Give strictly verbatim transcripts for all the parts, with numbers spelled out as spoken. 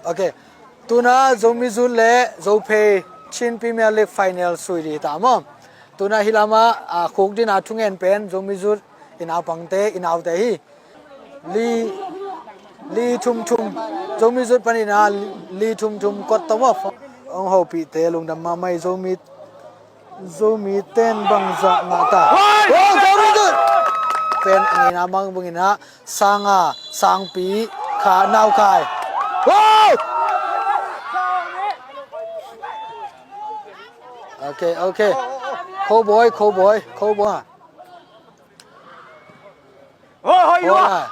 Ok. Tuna Zomi Zut le Zophei Chin Premier League final sui di ta maw. Tuna hilama, a, khuk dina thungen pen Zomi Zut i naupangte, i naute hi. Li, li thum thum. Zomi Zut panina li thum thum kot tawh maw. Ong hopihte lungdam mahmah hi. Zomi Zomi ten bangzah ngah ta. Hoi! Oh, Zomi Zut! Pen ngina mang bangina Sanga, Sangpi, Kha, Naukai. Hoi! Ok, ok. Cowboy, cowboy, cowboy. Hoi, hoi, hoi.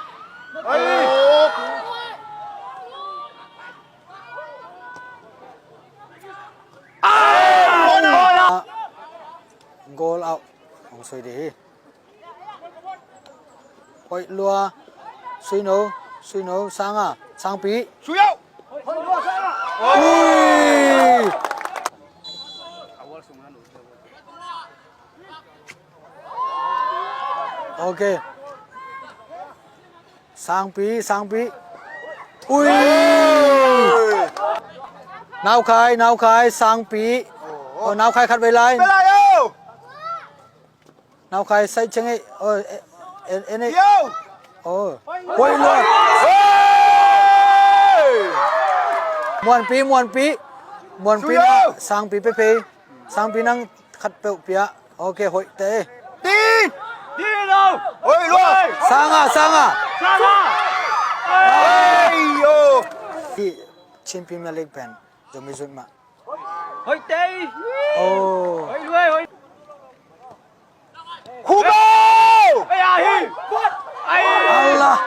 Goal out. Hong soi dih hi. Hoih lua. Suino, Suino, Sanga, Sangpi. Sui out. Ui. Ok. Sangpi, Sangpi. Ui! Naukhai, Naukhai, Sangpi. Oh, Naukhai khat vei lai. Naukhai sai cheng ei. Oh, en, en ei. Oh. Hoih lua. Muanpi, Muanpi. Muanpi na, Sangpi pephei. Sangpi nang khat peuh pia. Ok, hoih te. Tin! Tin lo! Hoih lua! Sanga, Sanga! Sanga! Ai yo! Chin Premier League pen Zomi Zut mah. Hoih te! Oh. Hoih lua, hoih. Hugo! Ai, ai! Ai! Allah!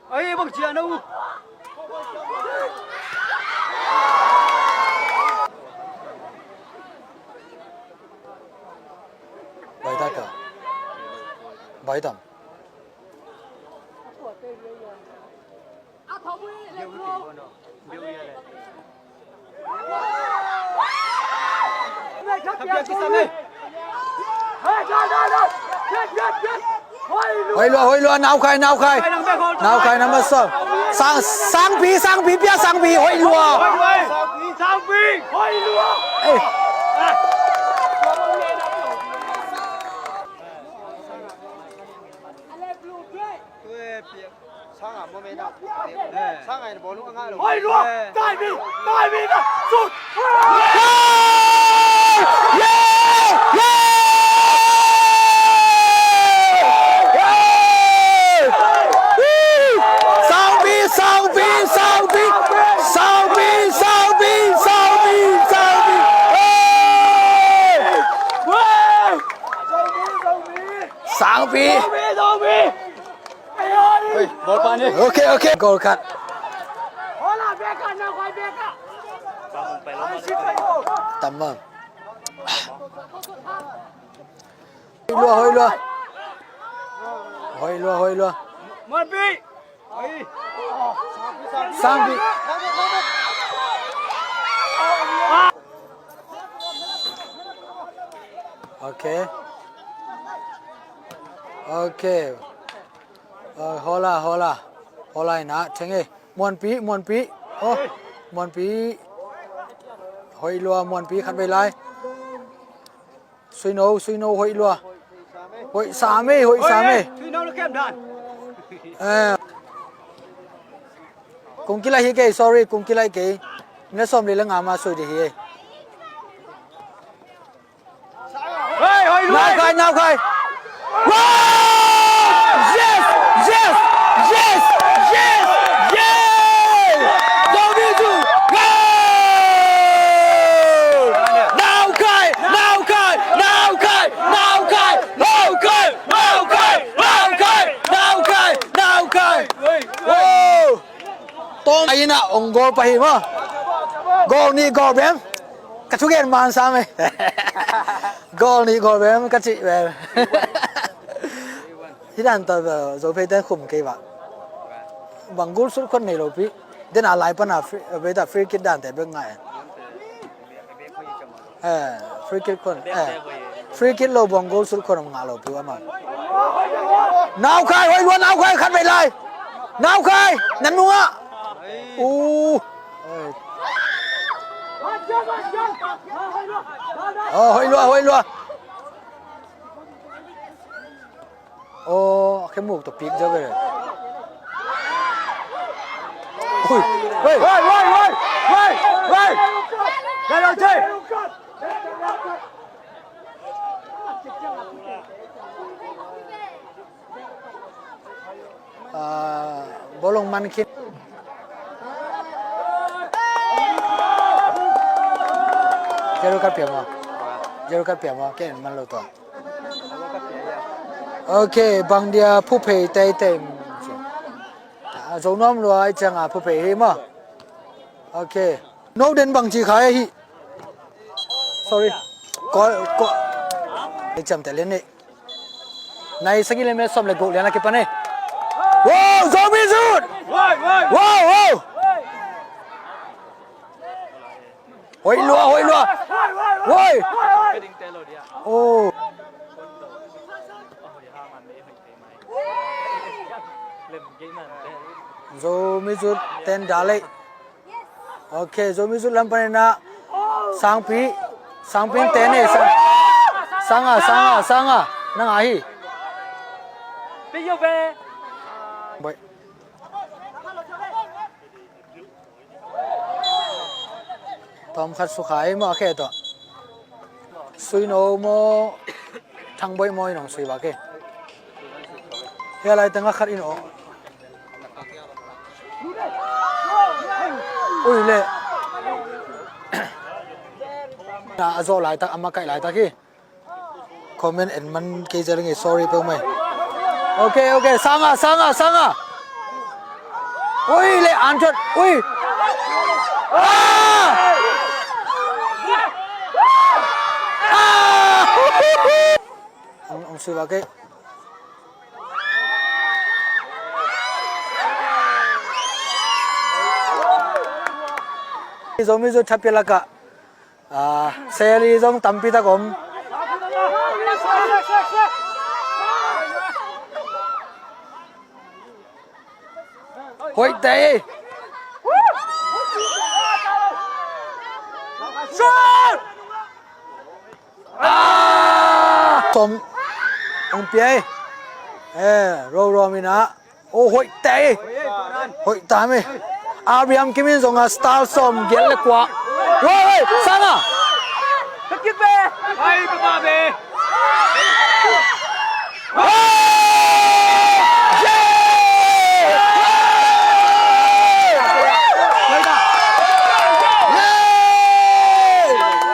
Ai, bang cia no. Bai ta ka. Bai tam. Hoih lua, hoih lua, Naukhai, Naukhai. Naukhai number sawm. Sang, Sangpi, Sangpi, pia Sangpi, hoih lua. Sangpi, hoih lua. Eh. Hoih lua! Taimih! Taimih na! Sut! Sangpi! Sangpi! Sangpi! Sangpi! Sangpi! Sangpi! Sangpi! Sangpi! Oi, goal pan hi. Ok, ok. Goal khat. Tam bang. Hoih lua, hoih lua. Hoih lua, hoih lua. Sangpi. Ok. Ok. Hola, hola. Hola ina, theng e. Muanpi, Muanpi. Oh, Muanpi. Hoih lua, Muanpi khat vei lai. Suino, Suino, hoih lua. Hoih sam e, hoih sam e. Suino lua kem dan. Eh. Kung kilaih hi kei, sorry, kung kilaih kei. Minute sawm li le nga ma sui dih hi e. Naukhai, Naukhai. Wow! Yes! Yes! Yes! Yes! Yes! Zomi Zut! Goal! Naukhai! Naukhai! Naukhai! Wow! Tawm a inn ah ong goal pah hi maw? Goal nih goal bem. Ka thugen man sam e. Goal nih goal bem ka cih bem. Hi dan ta, Zophei ten khum kei ba. Bang goal sut khon nei lo pi. Den a lai pan a free, beta free kick dan te bek ngai. Eh, free kick khon, eh, free kick lo buang goal sut khon om ngah lo piu ama. Nau Khai, hoih lua, Nau Khai khat vei lai. Nau Khai, nan nungah. Uh. Oh, hoih lua, hoih lua. Aw, a khemuk tawh pik zo ve. Ui, ui, ui, ui, ui, ui. Ah, bawlung man khin. Zero kat piam aw. Zero kat piam aw. Ken man lo tua. Ok, bang dia phuphei teitei. A zo nuam lua i cianga phuphei hi maw. Ok. No den bang ci khai hi. Sorry. Ko, ko. Ei ciam te lian ni. Nai sagih le minute sawm le guk lian a kipan hi. Wow, Zomi Zut! Wow, wow! Hoih lua, hoih lua. Hoih. Oh. Zomi Zut ten dalei. Ok, Zomi Zut lam panin ah Sangpi, Sangpi in ten hi. Sang, Sanga, Sanga, Sanga. Nang ahi. Baih. Tawm khat sukha ei maw a khe tawh. Sui no maw, Thang Bawi maw in hong sui bak hi. Hia lai tengah khat in aw. Ui le. Na a zawh laitak, a makaih laitak hi. Comment en man kei zel nge, sorry peuh mai. Ok, ok, Sanga, Sanga, Sanga. Ui le, an thot, ui. Ah! Ah! Ang, ang sui bak kei. Zomi Zut thapiak lakah Ah, seli zong tampi tak om. Hoih tei. Shoot! Ah! Tom. Ong piai. Eh, ro ro mina. Oh, hoih tei. Hoih tam e. Abraham Kim in zong a star sawm giat le kua. Woi, woi, Sanga. Ka kit be. Ai, ka ba be. Woi!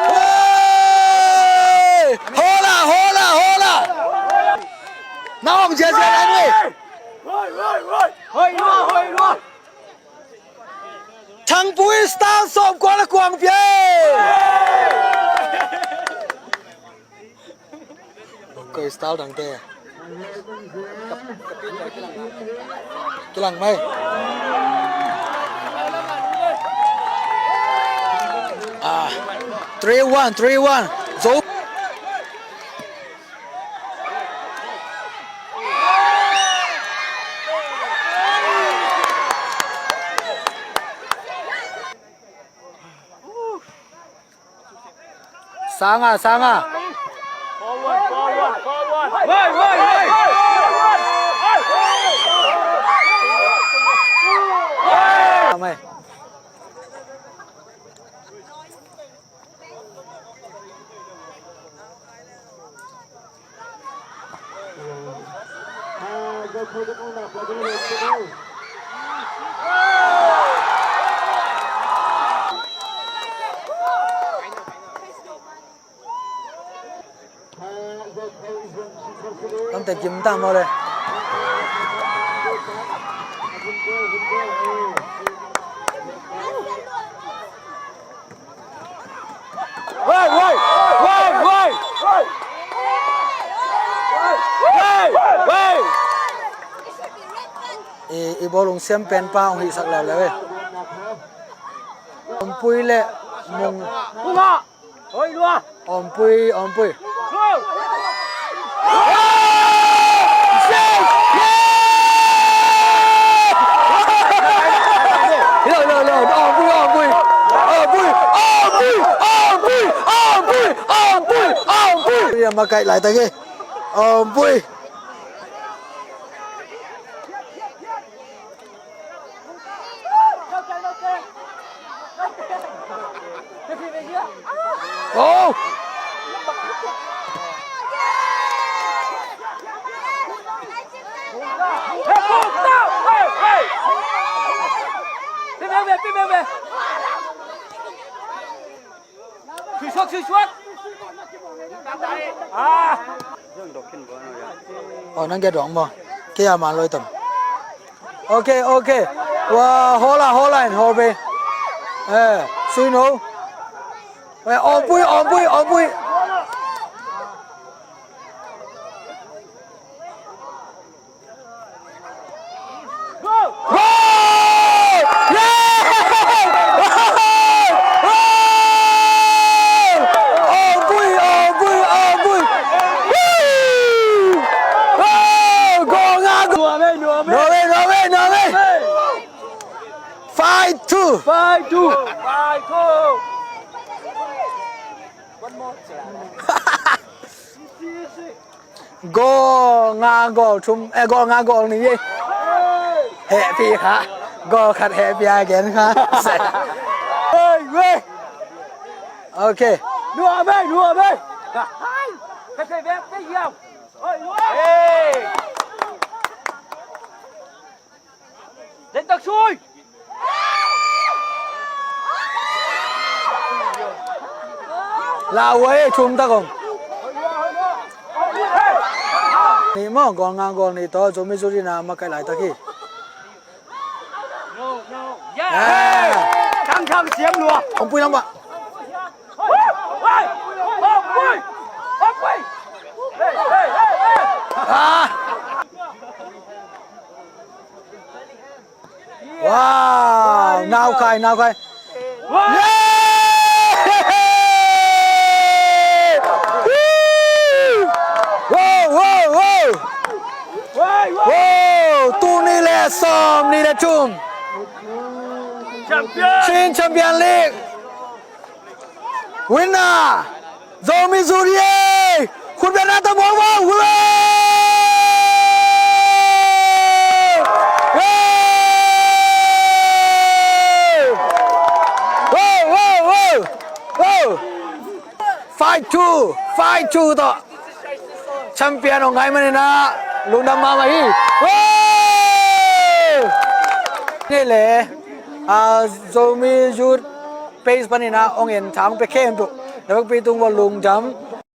Woi! Hola, hola, hola. Na ong zia zia lang e. Thangpui star sawm kua le kuang pia e. Koi star dang te. Kilang mai. Ah, three one, three one. Zo. Sanga, Sanga. Amai. Kamte kim ta maw le. Woi, woi, woi, woi. Woi, woi. I, i bawlung siam pen pa hong hihsak leuleu e. Ompui le Mung. Ompui, ompui. Hello, hello, hello. Ompui, ompui. Ompui, ompui, ompui. Ompui, ompui, ompui. Ompui. Makaih laitak hi. Ompui. Oh! Oh, nang kia dong mo. Kia man loi tam. Ok, ok. Wa, hola, hola in hol be. Eh, sui no. Eh, ompui, ompui, ompui. Goal! Yeah! Goal! Goal! Ompui, ompui, ompui. Woo! Woo! Goal nga goal. Nuam ei, nuam ei. Nuam ei, nuam ei, nuam ei. Five two. Five two. Five two. Goal nga goal thum, eh, goal nga goal nih. Hehpih kha. Goal khat hehpih a gen kha. Hey, hey. Ok. Nuam ei, nuam ei. Hey. Dân tộc xui. Lau ei, thum ta kong. Nih maw, goal nga goal nih tawh Zomi Youth in a makaih laitak hi. Yeah. Thang thang siam lua. Ompui lam ba. Ah. Wow, nau khai, nau khai. Yeah! Woo! Wow, wow, wow. Wow, tul nih le sawm nih le thum. Champion. Chin Champion League. Winner! Zomi Youth hi ei! Khut beng na ta muang muang! Hooray! Hey! Wow, wow, wow! Wow! Five two! Five two tawh champion hong ngai manin ah lungdam mahmah hi. Wow! Ni le, ah, Zomi Youth page panin ah hong en thang pia khempeuh na vekpi tung vo lungdam.